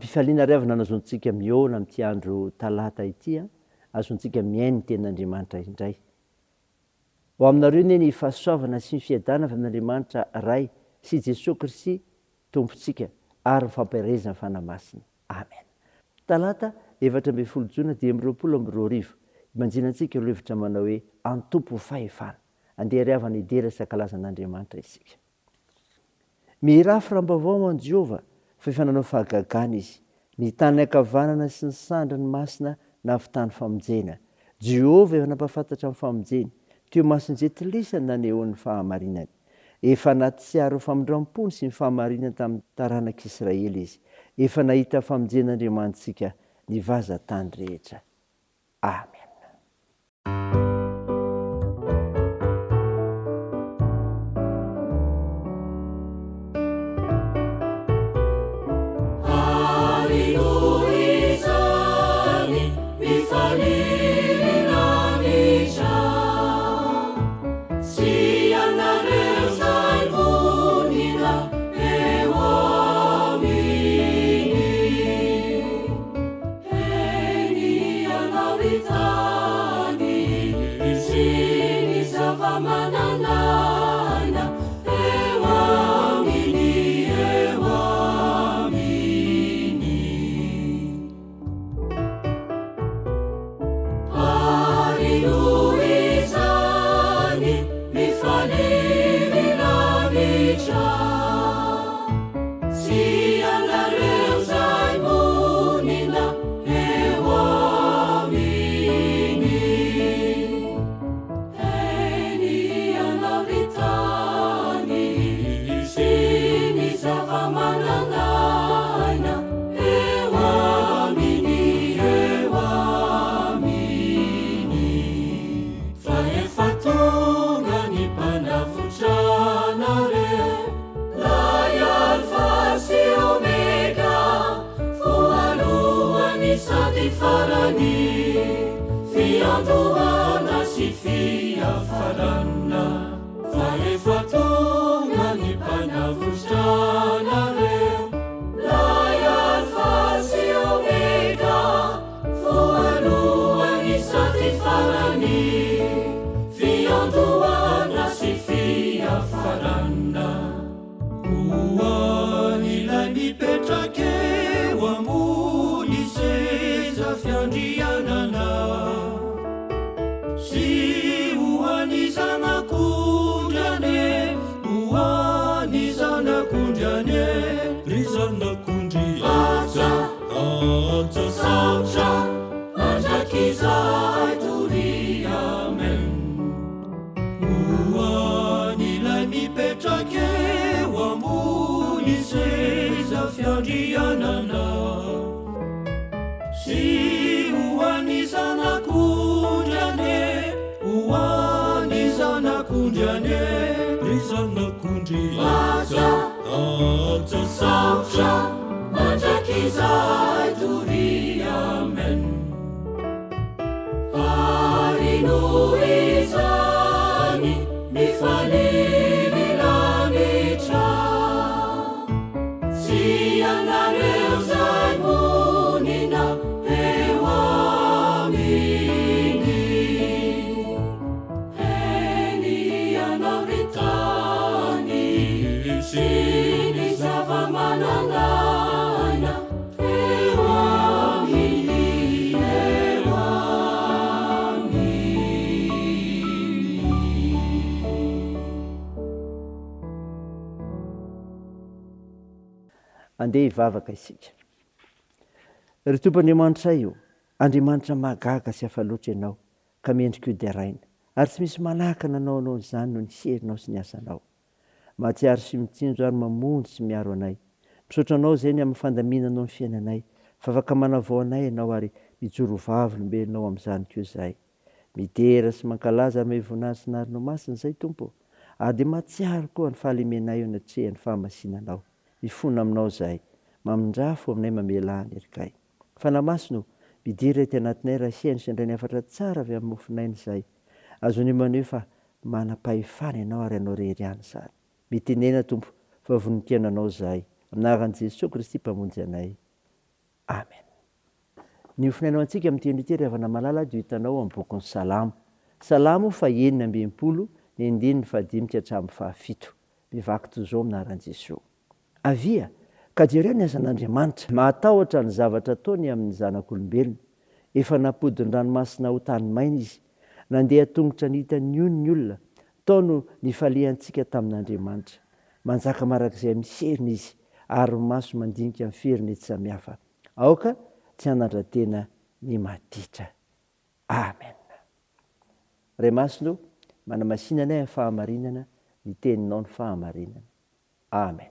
Ampifaliana ry havana nazoantsika mihaona amin'ity andro talata ity, azontsika mihaino ny tenin'Andriamanitra indray. Ho aminareo anie ny fahasoavana sy ny fiadanana avy amin'Andriamanitra Ray sy Jesoa Kristy Tompontsika ary ny fampaherezan'ny Fanahy Masina. Amen. Talata 14 jona 2025, Ibanjinantsika ireo hevitra manao hoe Antompo fahefana. Andeha ry havana hidera sy hankalaza an'Andriamanitra isika. Mihirà firam-baovao ho an'i Jehovah, fa efa nanao fahagagana izy. Ny tanany ankavanana sy ny sandriny masina nahavitany famonjena. Jehovah efa nampahafantatra ny famonjeny, teo imason'ny jentilisa no nanehoany ny fahamarinany. Efa nahatsiaro ny famindram-pony sy ny fahamarinany tamin'ny taranak'Israely izy. Efa nahita famonjen'Andriamanitsika ny vazan-tany rehetra. Amena. Ary noho izany mifalia ry lanitra, sy ianareo izay monina eo aminy. Eny ianao ry tany, sy ny zava-manan'aina eo aminy, eo aminy. Ary noho izany mifalia ry lanitra. Sy ianareo izay monina eo aminy. Eny ianao ry tany sy ny zava-manan'aina eo aminy, eo aminy. Fa efa tonga ny Mpanavotra anareo. Lay Alfa sy Omega, voalohany sady farany, fiandohana sy fiafarana. Fa efa tonga ny Mpanavotra anareo. Lay Alfa sy Omega, voalohany sady farany, fiandohana sy fiafarana. Ho an'ilay mipetraka eo ambony seza fiandrianana sy ho an'ny Zanak'ondry anie, ho an'ny Zanak'ondry anie, ry Zanak'ondry Aja, aja, saotra, mandrakizay doria, amen. Ho an'ilay mipetraka eo ambony seza fiandrianana sy ho an'ny Zanak'ondry anie, ho an'ny Zanak'ondry anie, ry Zanak'ondry Aja, aja, saotra, mandrakizay doria, amen. Ary noho izany mifalia ny lanitra, sy ianareo izay monina eo aminy. Eny ianao ry tany, sy ny zava-manan'aina. Eo aminy, eo aminy. Andeha hivavaka isika. Ry Tompo Andriamanitray ô, Andriamanitra mahagaga sy hafa loatra Ianao, ka mendrika ho deraina, ary tsy misy manakana Anao hanao izany noho ny herinao sy ny asanao. Mahatsiaro sy mitsinjo ary mamonjy sy miaro anay. Misaotra Anao izay ny amin'ny fandaminanao ny fiainanay. Fa afaka manavao anay Ianao ary mijoro ho vavolombelonao amin'izany koa izahay. Midera sy mankalaza ary mahery voninahitra sy narinao masina izay Tompo ô. Ary dia mahatsiaro koa ny fahalemenay eo anatrehan'ny fahamasinanao. Mifona aminao izahay. Mamindrafo aminay mamelà ny herikay. Fanahy Masina ô, midira ety anatinay raha hihaino sy handray ny hafatra tsara avy amin'ny mofon'aina izahay. Azonay maneho fa manam-pahefana Ianao ary Anao irery ihany izany. Mitenena Tompo fa vonon-kihaino Anao izahay. Amin'ny anaran'i Jesoa Kristy Mpamonjy anay. Ny hofonaina ho antsika amin'ity andro ity ry havana malala dia ho hitanao ao amin'ny bokin'ny Salamo. Salamo fahenina amby 60, ny andininy fahadimy ka hatramin'ny fahafito. Mivaky toy izao amin'ny anaran'i Jesoa. Avia, ka jereo ny asan'Andriamanitra. Mahatahotra ny zavatra ataony amin'ny zanak'olombelona. Efa nampodin'ny ranomasina ho tany maina izy. Nandeha tongotra nita ny ony ny olona. Tao no nifaliantsika tamin'Andriamanitra. Manjaka mandrakizay amin'ny heriny izy, ary ny maso mandinika ny feriny etsy samihafa. Aoka tsy hanandra-tena ny maditra. Amen. Ray Masina o, manamasina anay amin'ny fahamarinana, ny Teninao ny fahamarinana. Amen.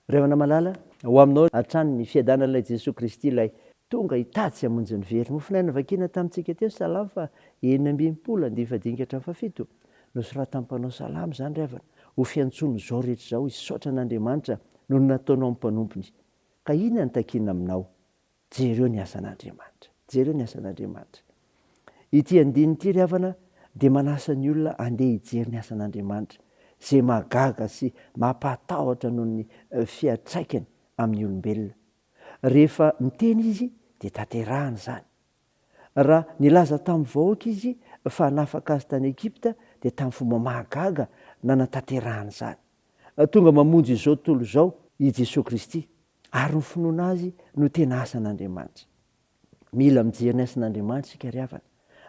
Ry havana malala, ho aminao hatrany ny fiadanan'ilay Jesoa Kristy ilay tonga hitady sy hamonjy ny very. Mofonaina novakiana tamintsika teo Salamo faha 66 andininy fahadimy ka hatramin'ny fahafito. Nosoratan'ny mpanao salamo izany ry havana, ho fiantsoana izao rehetra izao hisaotra an'Andriamanitra noho ny nataonao amin'ny mpanompony. Ka inona no takiana aminao? Jereo ny asan'Andriamanitra. Jereo ny asan'Andriamanitra. Ity andininy ity ry havana dia manasa ny olona handeha hijery ny asan'Andriamanitra, izay mahagaga sy mampahatahotra noho ny fiantraikany amin'ny olombelona. Rehefa miteny Izy dia tanterahany izany. Raha nilaza tamin'ny vahoaka Izy fa hanafaka azy tany Egypta dia tamin'ny fomba mahagaga nanatanterahany izany. Tonga mamonjy izao tontolo izao i Jesoa Kristy. Ary ny finoana Azy no tena asan'Andriamanitra. Mila mijery ny asan'Andriamanitra isika ry havana,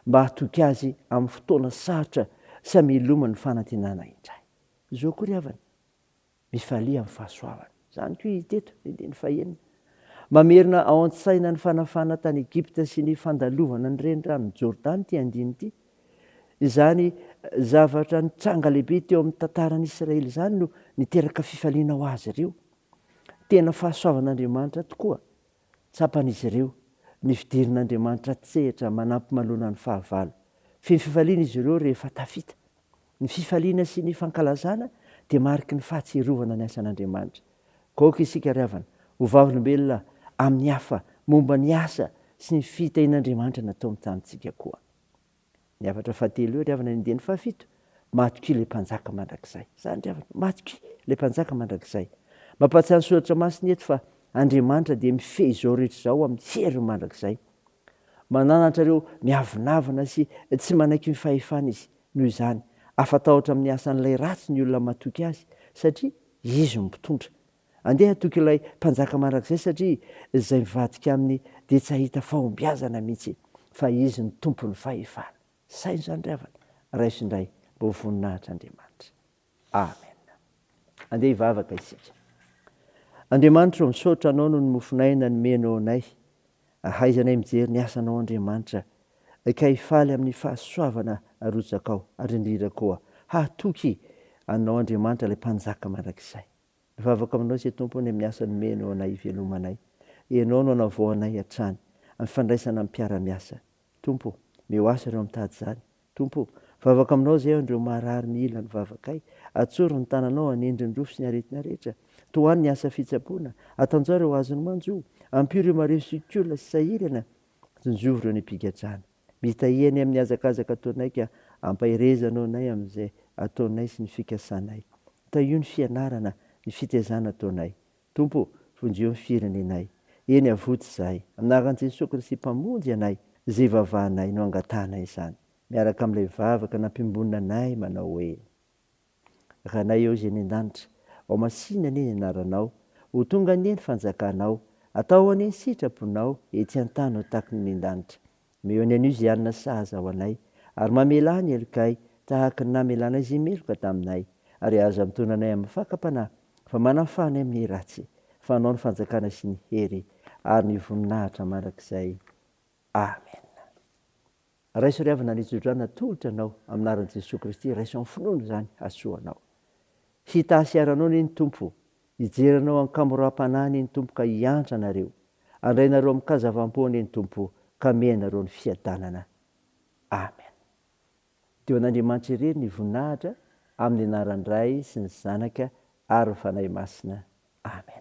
mba hatoky Azy amin'ny fotoana sarotra sy hamelomany ny fanantenana indray. Izao koa ry havana, mifalia amin'ny fahasoavana. Izany koa hita eto, ny andininy fahenina. Mamerina ao an-tsaina ny fanafahana tany Egypta sy ny fandalovana ny reniranon'i Jordany ity andininy ity. Izany zavatra nitranga lehibe teo amin'ny tantaran'i Israely izany no niteraka fifaliana ho azy ireo. Tena fahasoavan'Andriamanitra tokoa. Tsapan'izy ireo ny fidirin'Andriamanitra an-tsehatra manampy manoloana ny fahavalo. Feno fifaliana izy ireo rehefa tafita. Ny fifaliana sy ny fankalazana dia mariky ny fahatsiarovana ny asan'Andriamanitra. Koa aoka isika ry havana ho vavolombelona amin'ny hafa momba ny asa sy ny fitahian'Andriamanitra nataony tamintsika koa. Ny hafatra fahatelo eo ry havana ny andininy fahafito, Matokia ilay Mpanjaka mandrakizay. Izany ry havana, matokia ilay Mpanjaka mandrakizay. Mampahatsiahy ny Soratra Masina eto fa Andriamanitra dia mifehy izao rehetra izao amin'ny heriny mandrakizay. Mananatra ireo miavonavona sy tsy manaiky ny fahefana Izy. Noho izany, afa-tahotra amin'ny asan'ilay ratsy ny olona matoky Azy, satria Izy no mpitondra. Andeha hatoky ilay Mpanjaka mandrakizay satria izay mivadika aminy dia tsy hahita fahombiazana mihitsy fa Izy no Tompon'ny fahefana. Saino izany ry havana, raiso indray mba ho voninahitr'Andriamanitra. Amen. Andeha hivavaka isika. Andriamanitra ô, misaotra Anao noho ny mofon'aina nomenao anay. Ahaizanay mijery ny asanao Andriamanitra, ka hifaly amin'ny fahasoavana arotsakao, ary indrindra koa hahatoky Anao Andriamanitra ilay Mpanjaka mandrakizay. Mivavaka aminao izay Tompo ny amin'ny asa nomenao anay hivelomanay. Ianao no anavao anay hatrany amin'ny fifandraisana amin'ny mpiara-miasa. Tompo o, meo asa ireo mitady izany. Tompo o, mivavaka aminao izay an'ireo marary mila ny vavakay. Atsory ny tananao hanendry ny rofy sy ny aretina rehetra. Tohano ny asa fitsaboana. Atanjao ireo azon'ny manjo. Ampio ireo marefo sy kola sy sahirana. Tsinjovy ireo any am-pigadrana. Mitahia anay amin'ny hazakazaka ataonay ka ampaherezanao anay amin'izay ataonay sy ny fikasanay. Tahio ny fianarana, ny fitaizana ataonay. Tompo ô, vonjeo ny firenenay. Eny avoty izahay. Amin'ny anaran'i Jesoa Kristy Mpamonjy anay, izay ivavahanay no angatahanay izany. Miaraka amin'ilay vavaka nampiombonina anay manao hoe. Ranay eo izay any an-danitra, Ao masina anie ny anaranao, Ho tonga anie ny fanjakanao, Atao anie ny sitraponao, Ety an-tany ho tahaky ny any an-danitra. Omeo ny anio izay hanina sahaza ho anay, Ary mamelà ny helokay, Tahaka ny namelanay izay meloka taminay. Ary aza mitondra anay amin'ny fakam-panahy, Fa manafaha anay amin'ny ratsy. Fa Anao ny fanjakana sy ny hery, Ary ny voninahitra mandrakizay. Amena. Raiso ry havana ny tsodrano atolotra anao amin'ny anaran'i Jesoa Kristy, raiso amin'ny finoana izany hahasoa anao. Hitahy sy hiaro anao anie ny Tompo, hijery anao an-kamoram-panahy anie ny Tompo ka hiantra anareo. Handray anareo amin-kazavam-po anie ny Tompo ka hamehy anareo ny fiadanana. Amen. Dia ho an'Andriamanitra irery ny voninahitra amin'ny anaran'ny Ray sy ny Zanaka ary ny Fanahy Masina. Amen.